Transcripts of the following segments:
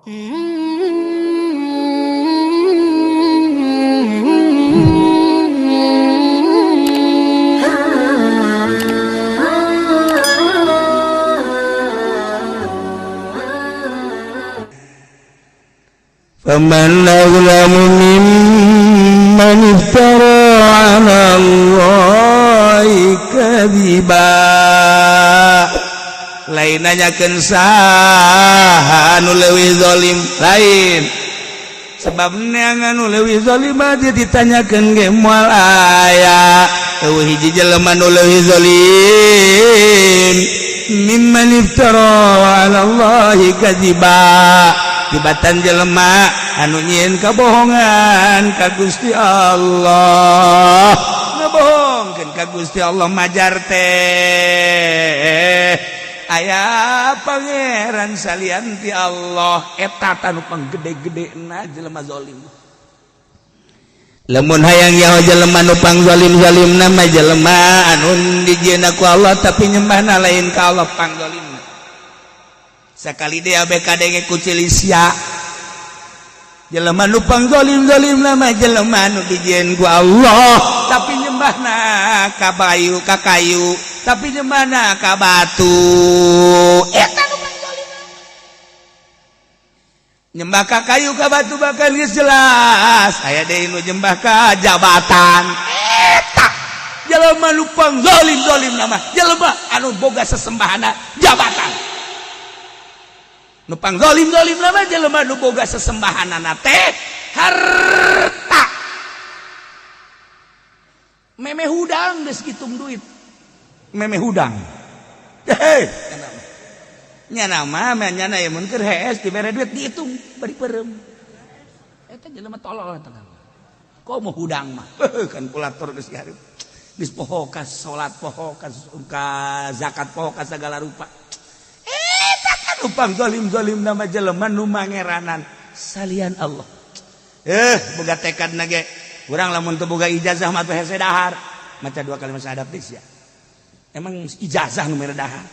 فمن أظلم ممن افترى على الله كذبا. Lain nanyakeun saha anu leuwih zalim, lain sebab neangan nu leuwih zalim aja ditanyakeun ge moal aya. Euweuh hiji jelema nu leuwih zalim mimman iftara ala Allahi kadziba, tibatan jelema anu nyieun kabohongan ka Gusti Allah, ngabohongkeun ka Gusti Allah, majar teh aya pangeran salian ti Allah. Eta tanu panggede-gede na jelema zalim. Lamun hayang nyaho jelema nu pangzalim zalim nama jelema anu dijieun ku Allah tapi nyembahna lain ka Allah, pangzalimna. Sakali dia BKD ku sia. Jelema nu pangzalim zalim nama jelema anu dijieun ku Allah tapi nyembahna ka bayu, ka kayu, tapi nyembahna ka batu. Eta nu pangzalim. Nyembah ka kayu, ka batu bakal geus jelas. Aya deui nu nyembah ka jabatan. Eta jelema nu pangzalim zalim nama jelema anu boga sesembahana jabatan. Nu pangzalim zalim nama jelema nu boga sesembahanana teh harta. Meme hudang geus kitung duit, meme hudang. Heh, nya nama nyana ya mun keur hees dibere duit dihitung bari peureum. Eta jelema tolol eta. Komo hudang mah kalkulator geus dihareup, geus poho ka salat, poho ka zakat, poho ka sagala rupa. Eta kan nu pangzalim zalim nama jelema nu mangeranan salian Allah. Boga tekad na ge urang lamun teu boga ijazah mah teh hese dahar, maca dua kalimat syahadat geus ya. Emang ijazah nu mere dahar?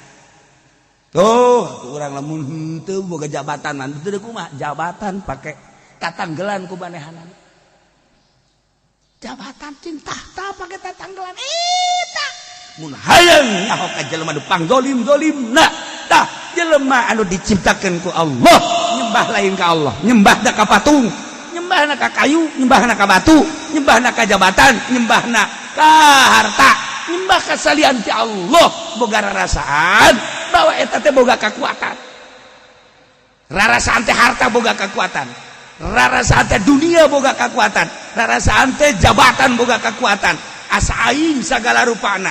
Tuh, urang lamun henteu boga jabatan mah teu kumaha jabatan pake tatanggelan ku manehanana. Jabatan cinta tahta pake tatanggelan. Eta mun hayang nyaho ka jelema nu pangzolim zolimna, tah jelema anu diciptakeun ku Allah nyembah lain ka Allah, nyembah ka patung, nyembahna ka kayu, nyembahna ka batu, nyembahna ka jabatan, nyembahna ka harta, nyembah ka salian ti Allah. Boga rarasaan bahwa eta teh boga kekuatan, rarasaan teh harta boga kekuatan, rarasaan teh dunia boga kekuatan, rarasaan teh jabatan boga kekuatan, asa aing sagala rupana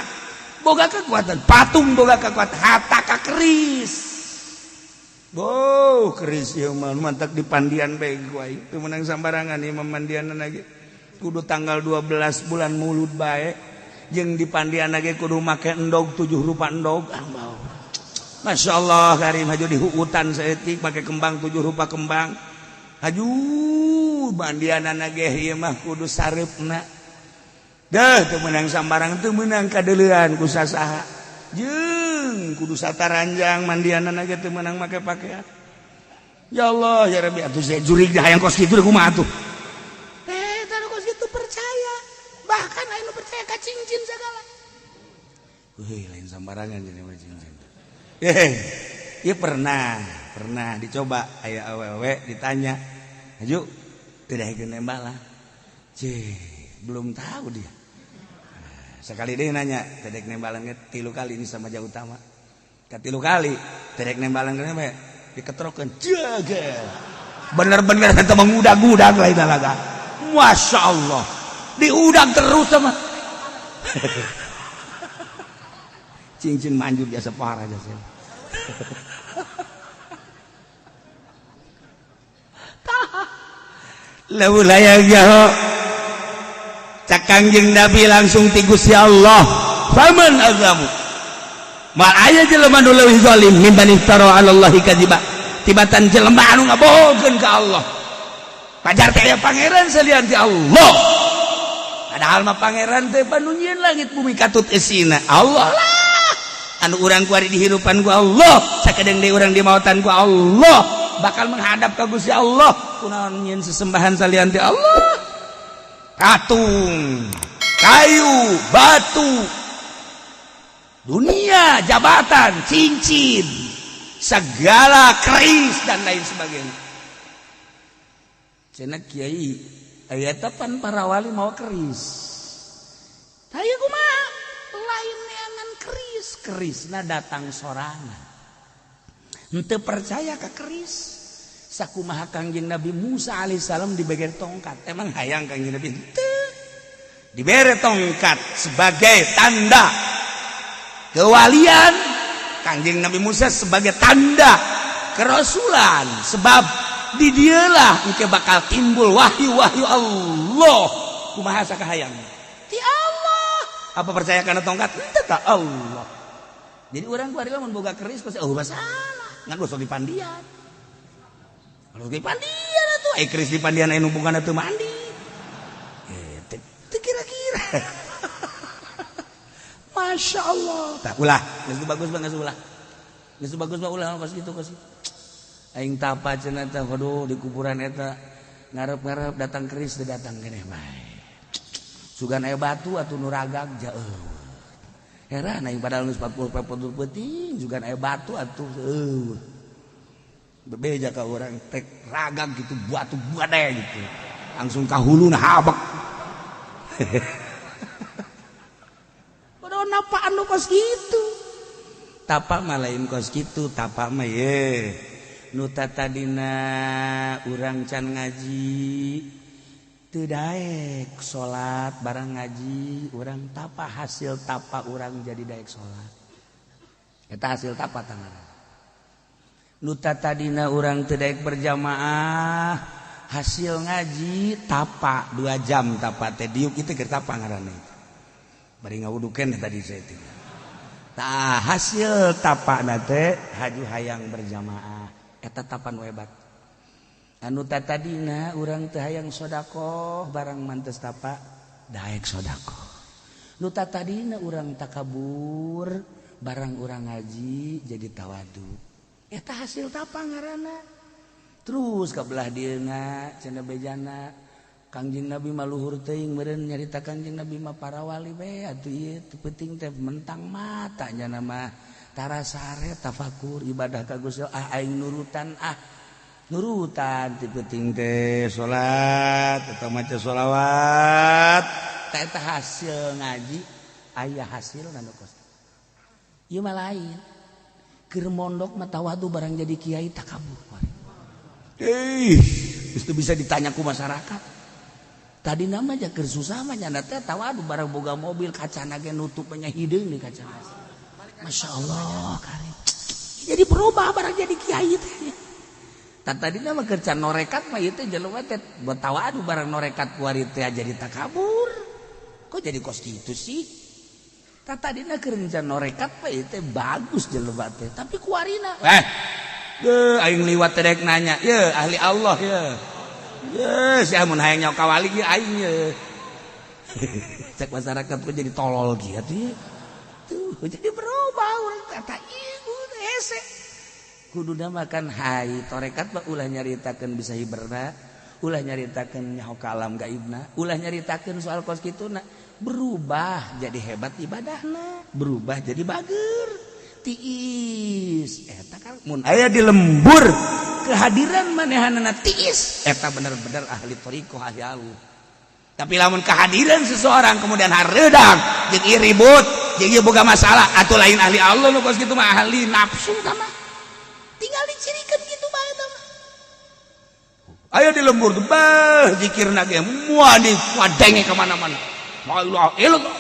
boga kekuatan, patung boga kekuatan, hatta ka keris. Boh, keris ieu mah mantak di pandian bae ku aing. Teu meunang sambarangan ieu mah mandianna ge. Kudu tanggal 12 bulan Mulud bae. Jeung di pandian ge kudu make endog, tujuh rupa endog. Ah, bau. Masya Allah karim, haju di hutan saeutik make kembang, tujuh rupa kembang. Haju mandianana ge ieu mah kudu sareupna. Deh, teu meunang sambarang, teu meunang kadeuleuan ku sasaha. Jeung kudu sataranjang mandianana ge, teu meunang make pakaian. Ya Allah ya Rabbi, atuh saya jurig hayang kos kitu kumaha atuh? Eh, tah kos kitu percaya. Bahkan aya nu percaya ka cincin segala. Wih, lain sambarangan jadi mah cincin. Eh, ieu pernah, pernah dicoba aya awewe ditanya, "Haju, tidak ikut nembak lah." Cih, belum tahu dia. Sekali dia nanya, tedek nembalan tilu kali ini sama jauh utama. Katilu kali, tedek nembalan kenapa? Diketrokeun, jaga. Bener-bener eta mengudag-udag lain laga. Masya Allah, diudag terus sama. Cincin manjur biasa parah jasa. Lamun hayang nyaho cak Kangjeng Nabi langsung ti Gusti Allah, faman azlamu, mal aya jelema nu leuwih zalim mimman iftara 'ala Allahi kadziba, tibatan jelema anu ngabohongkeun ka Allah, pajar teh aya pangeran salian ti Allah. Padahal mah pangeran teh panu nyieun langit bumi katut esina Allah lah, anu urang kuari dihirupan ku Allah, sakedeung deui urang dimautan ku Allah. bakal menghadap ka Gusti Allah. Kunaon nyieun sesembahan salian ti Allah? Patung, kayu, batu, dunia, jabatan, cincin, segala keris dan lain sebagainya. Cenah kiai aya pan para wali mau keris. Taya kumaha? Lain neangan keris, kerisna datang sorangan. Henteu percaya ka keris. Sakumaha Kangjeng Nabi Musa alaihissalam dibere tongkat. Emang hayang Kangjeng Nabi? Henteu. Dibere tongkat sebagai tanda kewalian Kangjeng Nabi Musa, sebagai tanda kerasulan, sebab di dialah engke bakal timbul wahyu-wahyu Allah. Kumaha sakahayang ti Allah? Apa percaya karena tongkat? Henteu ka Allah. Jadi orang kuari lamun boga keris pasti, oh, masalah ngan gosok di pandian. Kalau di pandian atuh, eh, keris di pandian aya numpungan atuh mandi. Eh, teu kira-kira. Masya Allah. Tak ulah, geus bagus banget ulah. Geus bagus mah ulah kos kitu, kos. Aing tapa cenah teh, waduh, di kuburan eta ngarep-ngarep datang keris, teu datang keneh bae. Sugan aya batu atuh nu ragag ja eueuh. Heran aing, padahal geus 40 40 peuting, sugan aya batu atuh eueuh. Bebeja ka urang tek ragag gitu, batu badai gitu. Langsung ka huluna habek. Padahal napaan nu kos kitu. Tapa mah lain kos kitu, tapa mah ye. Nu tadina urang can ngaji teu daek salat, barang ngaji urang tapa, hasil tapa urang jadi daek salat. Eta hasil tapa tangan. Nu tadina urang teu daek berjamaah, hasil ngaji tapa 2 jam, tapa teh diuk, itu keur tapa ngaranna itu. Bari ngawudukeun tadi saya teh. Tah, hasil tapa teh haju hayang berjamaah. Eta tapa nu hebat. Anu tadina urang teu hayang sodakoh, barang mantes tapa daek sodakoh. Nu tadina urang takabur, barang urang ngaji jadi tawadu. Eta hasil tapa ngaranna. Terus ka belah dieuna cenah bejana Kangjeng Nabi mah luhur teuing meureun, nyarita Kangjeng Nabi mah para wali we atuh, ieu teu penting teh mentang mata nya mah tara sare, tafakur ibadah ka Gusti. Ah, aing nurutan, ah, nurutan ti penting teh salat atau maca sholawat. Tah, eta hasil ngaji, aya hasil nu kos ieu mah. Lain keur mondok mah tawadu, barang jadi kiai takabur. Eh, itu bisa ditanya ku masyarakat. Tadi nama aja keur susah mah nyanda teh tawadu, barang boga mobil kacana ge nutup nya hideung di kaca. Masya Allah, karim. Jadi berubah barang jadi kiai teh. Tadi nama kerja norekat mah ieu teh jelema teh buat tawadu, barang norekat kuari teh jadi takabur. Kok jadi kos gitu sih? Tadina keur norekat mah ieu teh bagus jelema teh, tapi kuarina eh ge aing liwat teh rek nanya, ye ahli Allah ye. Ye sia mun hayang nyawa kawali ye aing ye. Cek masyarakat kok jadi tolol gitu. Tuh, jadi berubah urang kata ibu hese. Kudu makan hai torekat mah ulah nyaritakeun bisa hiberna, ulah nyaritakeun nyaho ka alam gaibna, ulah nyaritakeun soal kos kituna. Berubah jadi hebat ibadahna, berubah jadi bager. Tiis eta kan mun aya di lembur kehadiran manehanana tiis, eta bener-bener ahli thoriqoh, ahli Allah. Tapi lamun kehadiran seseorang kemudian hareudang jeung ribut jeung boga masalah, atau lain ahli Allah nu kos kitu mah, ahli nafsu mah. Tinggal dicirikan gitu bae eta mah. Ayo di lembur tuh bah zikirna ge moal di wadenge ka mana-mana. La ilaha illallah.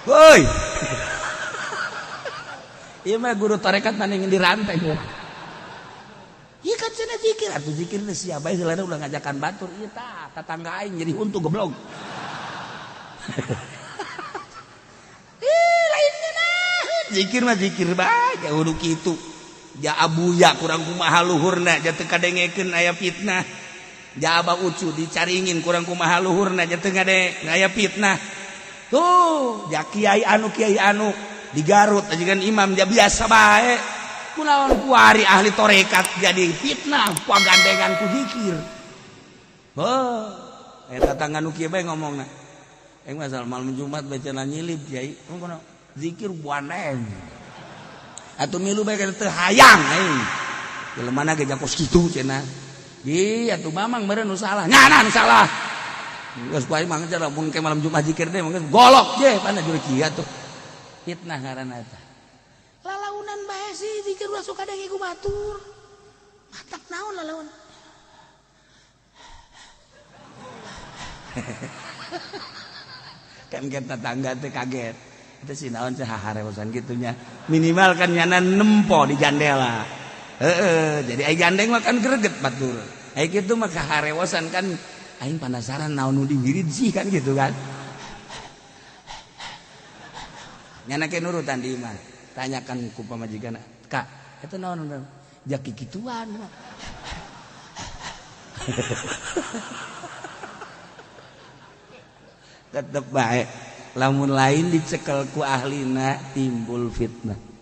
Woi. Ieu mah guru tarekat mana ingin dirantai. Iya kan cenah zikir atuh, zikir teh sia bae heulana, ulah ngajakan batur ieu tah tatangga aing jadi huntu goblok. Ih, lain ngeunaheun. Zikir mah zikir bae kudu kitu. Ja abuya kurang kumaha luhurna ja teu kadengekeun aya fitnah. Ja Abah Ucu dicaringin kurang kumaha luhurna ja teu ngade aya fitnah. Tuh, ja kiai anu di Garut aja kan imam ja biasa bae. Kunaon kuari ahli torekat jadi fitnah pagandengan ku zikir. Heuh, eta tetangga nu kieu bae ngomongna. Aing masalah malam Jumat baca nyilib kiai. Kono zikir buaneng. Atuh milu bae teu hayang aing. Jelema ge jakos kitu cenah. Ih, atuh mamang meureun nu salah. Nyana nu salah. Geus ku aing mah cenah mun ke malam Jumat zikir teh mah golok je pana juru kieu atuh. Fitnah ngaranna eta. Lalaunan bae sih zikir ulah sok kadang ku batur. Matak naon lalaun. Kan kita tetangga teh kaget. Itu sih naon sih haharewosan gitunya. Minimal kan nyana nempo di jandela. Heeh, jadi ai gandeng mah kan greget batur. Ai kitu mah kaharewosan kan aing penasaran naon nu diwirid sih kan gitu kan. Nyana ke nurutan di imah. Tanyakan ku pamajikan, "Kak, eta naon?" Jaki kituan. Tetep baik lamun lain dicekel ku ahlina timbul fitnah.